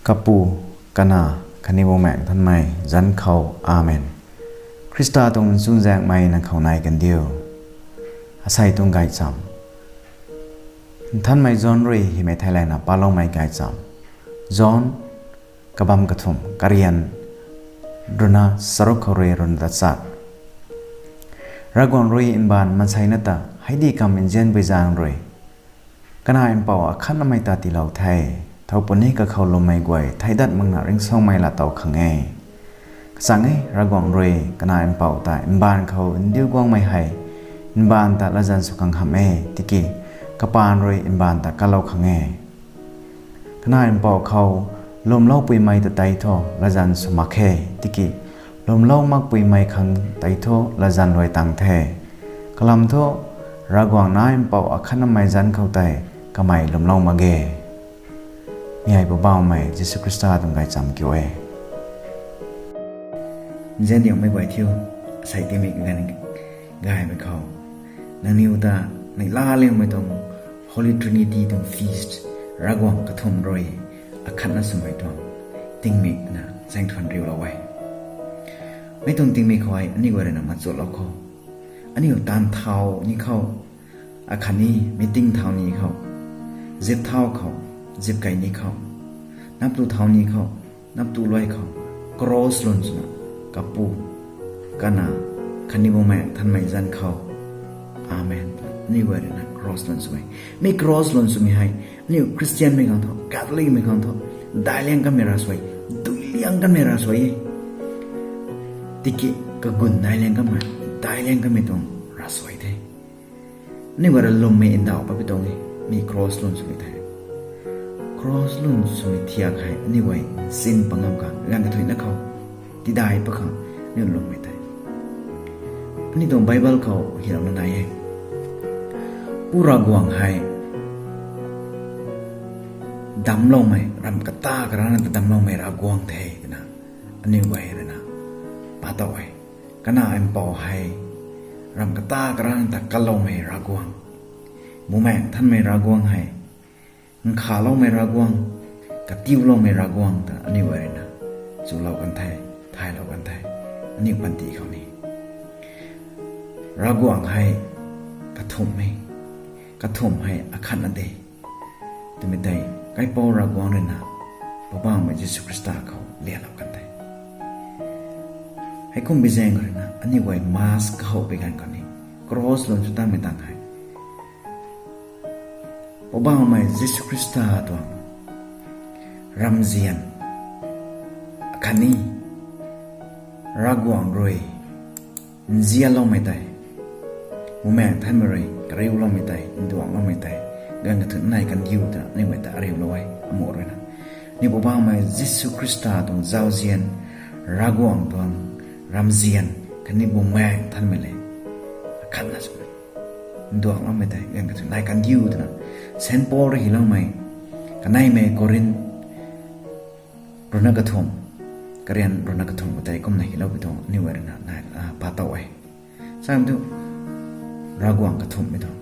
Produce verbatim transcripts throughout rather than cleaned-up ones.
Kapu, Kanac khatni Bumaengh Nthanmei zanc khou, Amen. Khrista tuang chuzaenghmei nang khou nai kandiu. Asei tuang gaychamv. Nthanmei John rui hymei theilayna paloumei gaychamv. John, kabamv kathumh, karian ruhna charuk khou rui ruhna tachat. Ravguangc rui mbaanv maanseina ta heidi kamv nzianpui zaeng rui Kanac Mpouh akhatnamei ta tiilou the. Thow puni kakhou lwmmei guay theic dat makna ringcsuangmei laatow khang e. Kachang e, Ravguangc rui Kanac Mpouh ta mbaanv khou ndiu guangmei hei mbaanv ta latzan sw khang hamh e, tiki kapaan rui mbaanv ta kalou khang e. Kanac Mpouh khou lwmloupuimei ta tei thu latzan sw mak khe, tiki lwmlou makpuimei khang tei thu latzan luai tang the. Kalam thu, Ravguangc Nac Mpouh akhatnamei zanc khou tei kamei lwmlou mak ge. Mi hei Poubauhmei Jisu Khrista tuang gaychamv kiu e. Nziandiangmei guay thiu, asei tingmik ganv gaymei khou nangniw ta neihlaliangmei tuang Holy Trinity tuang feast, Ravguangc kathumh rui akhatna swmei tuang tingmik na zaengthuan riulou e. Mi tuang tingmik khou hei aniu guay ruina machutlou khou, aniu taanv thau ni khou, akhatni meeting thau ni khou, zip thau khou, zip kei ni khou, naptu thau ni khou, naptu luai khou, cross lun swna, Kapu, Kanac khatni Bumaengh Nthanmei zanc khou, Amen. Aniu guay ruina cross lun sw e. Mi cross lun swmei hei aniu Christianmei khang thu, Catholicmei khang thu daihliang kanmei ravsuai, duiliang kanmei ravsuai e. Tiki kagun daihliang kanmei, daihliang kanmei tuang ravsuai the. Aniu guay rui lwmmei ndauh patpui tuang e, mi cross lun swmei the. Cross lun swmei thiak hei aniu guay nsin pangam khang, ganv kathuicna khou tidai pat khang aniu lwmmei the. Aniu tuang Bible khou hilouna nai e. Pu Ravguangc hei damcloumei, ramh kata karana ta damcloumei Ravguangc the twna aniu guay ruina patow e. Kanac Mpouh hei ramh kata karana ta kaloumei Ravguangc, Bumaengh Nthanmei Ravguangc hei, nkhaloumei Ravguangc, katiuloumei Ravguangc ta aniu guay ruina chulou kan the, thaylou kan the, aniu panty khou ni. Ravguangc hei kathumh e, kathumh hei akhatna de twmei tei Kaipouc Ravguangc ruina Poubauhmei Jisu Khrista khou lialou kan the. Heikum bi zaeng ruina aniu guay Mass kahowpui ganv khou ni cross lun sw tangmei tang hei Poubauhmei Jisu Khrista tuang ramzian, akhatni Ravguangc rui nzianloumei tei, Bumaengh Nthanmei rui kariuloumei tei, nduangloumei tei, ganv kathuicna nai kandiu twna aniu guay ta ariulou e, amuh ruina. Aniu Poubauhmei Jisu Khrista tuang zauzian, Ravguangc tuang ramzian khatni Bumaengh Nthanmei le akhatna swmei, nduangloumei tei ganv kathuicna nai kandiu twna Saint Paul rui hyloumei, kaneimei Korinth ruhna kathumh, karian ruhna kathumh khou tei kumna hyloupui tuang aniu guay ruina nai, a, patow e. Sam thu, Ravguangc kathumhmei tuang,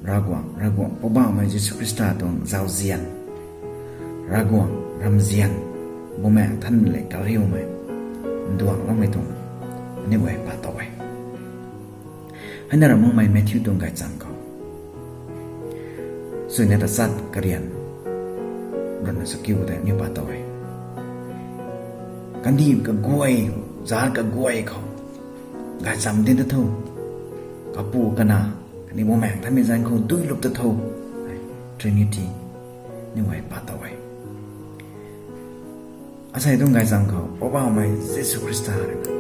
Ravguangc, Ravguangc Poubauhmei Jisu Khrista tuang zauzian, Ravguangc ramzian, Bumaengh Nthanmei le kariumei, nduangloumei tuang, aniu guay patow e. Heina ram makmei Matthew tuang gaychamv khou, suina tachat karian ruhna chakiu tei aniu patow e. Kandih kaguay, zat kaguay khou gaychamv dinc ta tho, Kapu, Kanac khatni Bumaengh Nthanmei zanc khou duilup ta tho. Trinity, aniu guay patow e. Asei tuang gaychamv khou Poubauhmei Jisu Khrista ruina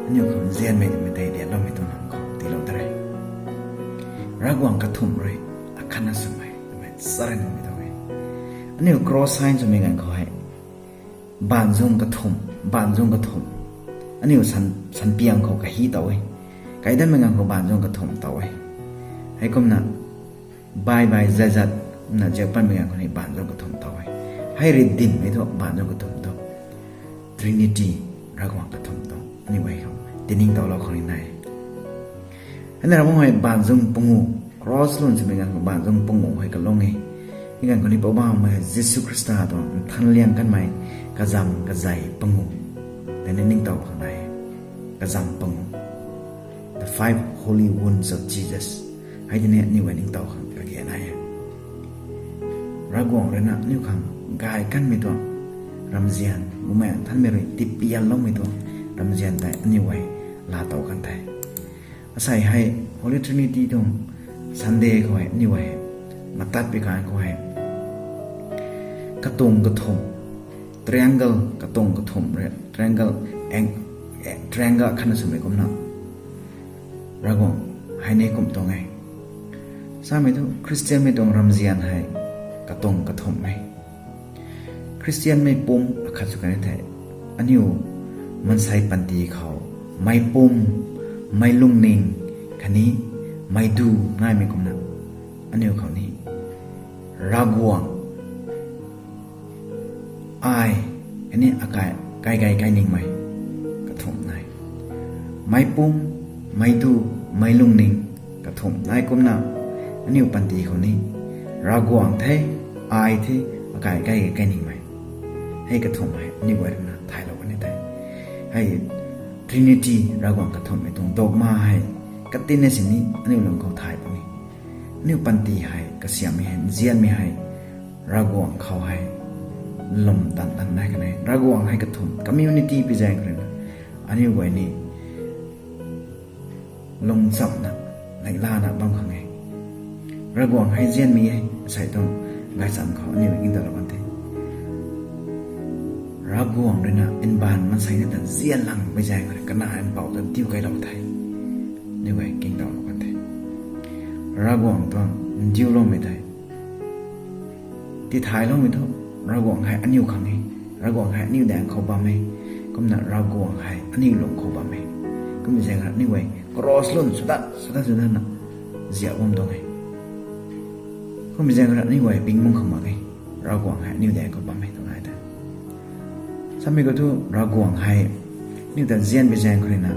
aniu khou nzianmei twmei tei lianloumei tuang lam khou tiilou ta re. Ravguangc kathumh rui akhatna swmei twmei charynmei tuang e. Aniu cross sign swmei ganv khou hei baanzung kathumh, baanzung kathumh, aniu san, sanpiang khou kahi tow e. Kaidanmei ganv khou baanzung kathumh tow e. Heikumna bai bai zat zat na ziak patmei ganv khou ni baanzung kathumh tow e. Hei rui dinmei thu baanzung kathumh thu Trinity, Ravguangc kathumh tuang aniu guay khou tiningtowlou khang ni nai. Heina ram makmei baanzung panguh, cross lun swmei ganv khou baanzung panguh hei kalung e. Ganv khou ni Poubauhmei Jisu Khrista tuang nthanliang kanmei kazam kazei panguh tei ni ningtow khang nai e. Kazam panguh, the five holy wounds of Jesus, hei tei ni aniu guay ningtow khang kage nai e. Ravguangc rui na aniu khang gay kanmei tuang ramzian, Bumaengh Nthanmei rui tipianloumei tuang ramzian tei aniu guay laatow kan the. Asei hei Holy Trinity tuang Sunday khou hei aniu guay matat pi kan khou hei katuang kathumh, triangle katuang kathumh rui triangle, triangle akhatna swmei kumna Ravguangc hei ni kum tuang e. Samei thu Khristianmei tuang ramzian hei katuang kathumh e. Khristianmei pum akhat sw kan the, aniu maansei panty khou meic pum, meic lungning khatni meic du naimei kumna aniu khou ni Ravguangc, ai, khatni akai, kai gay kainingmei kathumh nai. Meic pum, meic du, meic lungning kathumh nai kumna aniu panty khou ni Ravguangc the, ai the, akai kai gay kainingmei, hei kathumh hei aniu guay rui na thaylou kan e the. Hei Trinity, Ravguangc kathumhmei tuang dogma hei katinna sini aniu lung khou thay puni. Aniu panty hei kasiammei hei, nzianmei hei Ravguangc khou hei lwm tan tan nai kan e. Ravguangc hei kathumh community pi zaeng khou rui na aniu guay ni lungchamna, neihlana bam khang e. Ravguangc hei nzianmei e, asei tuang gaychamv khou aniu ningtowlou kan the. Ravguangc rui na mbaanv maansei ni ta nzian lang pi zaeng khou rui kanac mpouh ta diu kailou the. Aniu guay ningtowlou kan the. Ravguangc tuang ndiuloumei tei tithayloumei thu, Ravguangc hei aniu khang e, Ravguangc hei aniu daeng khou bam e, kumna Ravguangc hei aniu lung khou bam e. Kummei zaeng khou rui aniu guay cross lun sw dat, sw dat, sw datna ziap bam tuang e. Kummei zaeng khou rui aniu guay ping mung khang mak e, Ravguangc hei aniu daeng khou bam e tuang nai the. Samei khou thu Ravguangc hei aniu ta nzianmei zaeng khou rui na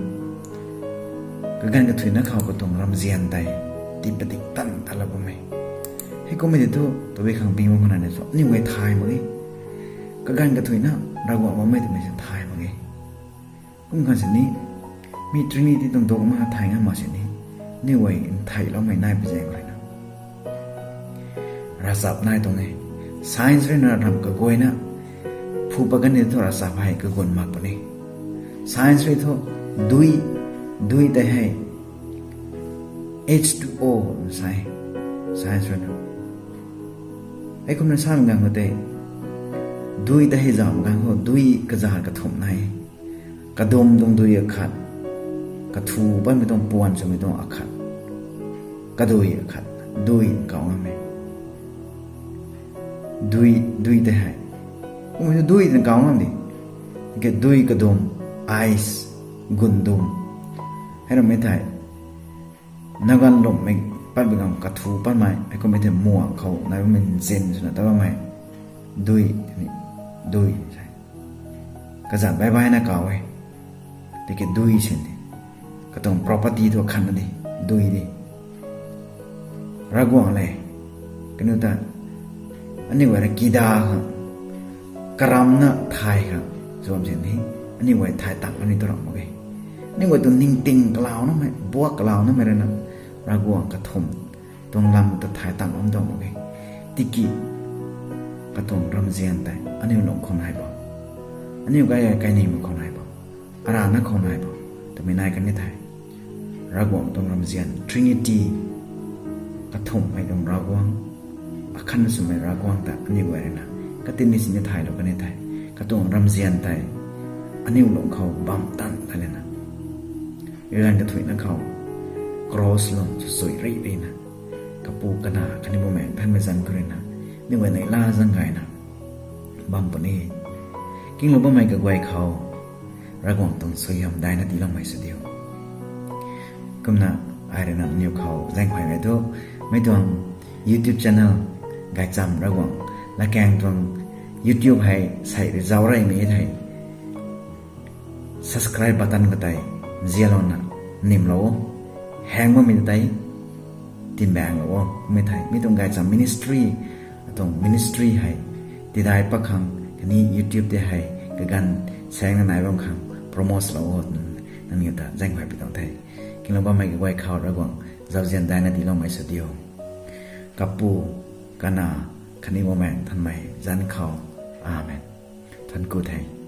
kaganv kathuicna khou katuang ramzian tei tii padik tan talou bam e. Heikummei tei thu tabui khang ping bam khou nai ni thu aniu guay thay mak e. Kaganv kathuicna Ravguangc bammei twmei sin thay mak e. Kum khang sini mi Trinity tuang dogma thay ngam mak sini aniu guay ntheiloumei nai pi zaeng khou rui na ravchap nai tuang e. Science rui na ramh kaguayna phu pat kan ni thu ravchap hei kaguan mak puni. Science rui thu dui, dui tei hei H two O sa e. Science rui na heikumna samei ganv khou tei dui tei hei zauhmei ganv khou dui kazat kathumh nai. Kadum tuang dui akhat, kathu patmei tuang puan swmei tuang akhat, kadui akhat, dui kaw ngam e. Dui, dui tei hei, kummei thu dui tei kaw ngam di. Ke dui kadum, ice, gundum, hei rammei thei Naganv lwmmei patmei ganv kathu patmei, heikummei thei muang khou nai bammei nzin swna ta bammei dui, dui se. Kazat baih baihna kaw e. Tiki dui sin di, katuang property thu khatna di, dui di. Ravguangc le, kaniw ta aniu guay rui kida khang, karamna thay khang, zam sin di, aniu guay thay tang aniu tu ram mak ge. Aniu guay tu ningting kalaunamei, buak kalaunamei rui na, Ravguangc kathumh tuang lam ta thay tang bam tuang mak ge. Tiki katuang ramzian tei aniu lung khou nai bo, aniu gay kainingmei khou nai bo, arana khou nai bo, twmei nai kan ni thei, Ravguangc tuang ramzian, Trinity, kathumhmei tuang Ravguangc, akhatna swmei Ravguangc ta aniu guay rui na katinni sini thaylou kan ni thei, katuang ramzian tei aniu lung khou bam tan ta lana, kaganv kathuicna khou cross lung sw sui rih rih na, Kapu, Kanac khatni Bumaengh Nthanmei zanc khou rui na, aniu guay neihla zaeng gayna bam puni. Kinglou bammei kaguay khou Ravguangc tuang suaihiam daina tiiloumei sw diu. Kumna ai rui na aniu khou zaenghuaymei thu, mei tuang YouTube channel Gaychamv Ravguangc Latkaeng tuang YouTube hei sei rui zauc reymei thei, subscribe button khou tei zialouna nimlou o. Haeng bammei tei tinbaenglou o. Kummei thei mi tuang Gaychamv ministry tuang ministry hei tidai pat khang khatni YouTube tei hei kaganv saengna nai bam khang promote lou o twna nangniw ta zaenghuay pi tuang the. Kinglou bammei kaguay khou Ravguangc zauzian daina tiiloumei sw diu. Kapu, Kanac, khatni Bumaengh Nthanmei zanc khou. Amen. Thuanc ku the.